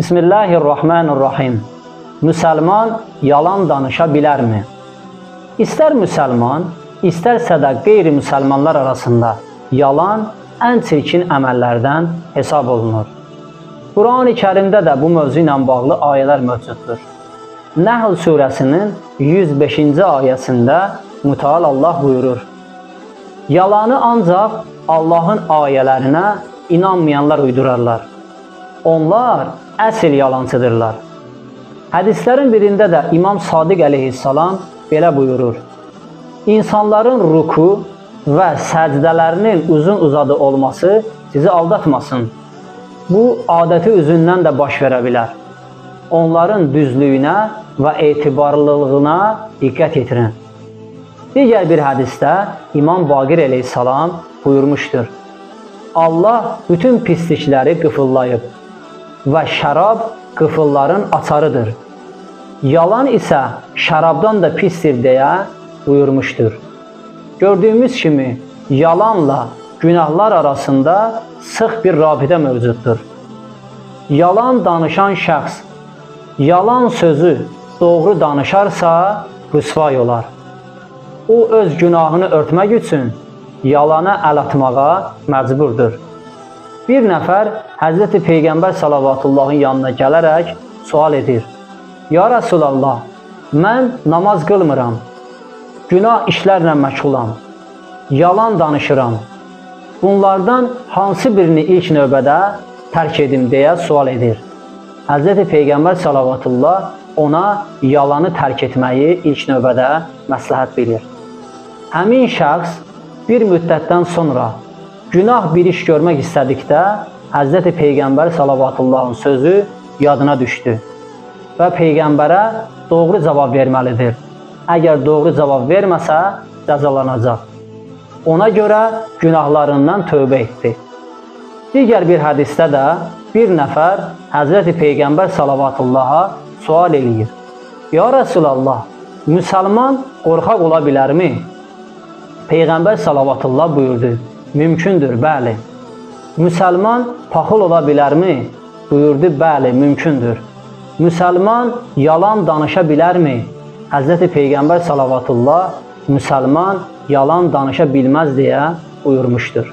Bismillahirrahmanirrahim. Müsəlman yalan danışa bilərmi? İstər müsəlman, istərsə də qeyri-müsəlmanlar arasında yalan ən çirkin əməllərdən hesab olunur. Qurani Kərimdə də bu mövzu ilə bağlı ayələr mövcuddur. Nəhl surəsinin 105-ci ayəsində Mütəal Allah buyurur: Yalanı ancaq Allahın ayələrinə inanmayanlar uydurarlar. Onlar əsl yalancıdırlar. Hədislərin birində də İmam Sadiq əleyhissalam belə buyurur: İnsanların ruku və səcdələrinin uzun uzadı olması sizi aldatmasın. Bu, adəti üzündən də baş verə bilər. Onların düzlüyünə və etibarlılığına diqqət yetirin. Digər bir hədisdə İmam Baqir əleyhissalam buyurmuşdur: Allah bütün pislikləri qıfıllayıb və şərab qıfılların açarıdır. Yalan isə şərabdan da pisdir deyə buyurmuşdur. Gördüyümüz kimi yalanla günahlar arasında sıx bir rabitə mövcuddur. Yalan danışan şəxs yalan sözü doğru danışarsa rüsvay olar. O öz günahını örtmək üçün yalana əl atmağa məcburdur. Bir nəfər Həzrəti Peyğəmbər salavatullahın yanına gələrək sual edir: Ya Rəsulallah, mən namaz qılmıram, günah işlərlə məşğulam, yalan danışıram. Bunlardan hansı birini ilk növbədə tərk edim deyə sual edir. Həzrəti Peyğəmbər salavatullah ona yalanı tərk etməyi ilk növbədə məsləhət bilir. Həmin şəxs bir müddətdən sonra günah bir iş görmək istədikdə Həzrəti Peyğəmbər salavatullahın sözü yadına düşdü və Peyğəmbərə doğru cavab verməlidir. Əgər doğru cavab verməsə, cəzalanacaq. Ona görə günahlarından tövbə etdi. Digər bir hədisdə də bir nəfər Həzrəti Peyğəmbər salavatullaha sual eləyir: Ya Rəsulallah, müsəlman qorxaq ola bilərmi? Peyğəmbər salavatullah buyurdu: Mümkündür, bəli. Müsəlman paxıl ola bilərmi? Buyurdu: Bəli, mümkündür. Müsəlman yalan danışa bilərmi? Həzrəti Peyğəmbər salavatullah müsəlman yalan danışa bilməz deyə buyurmuşdur.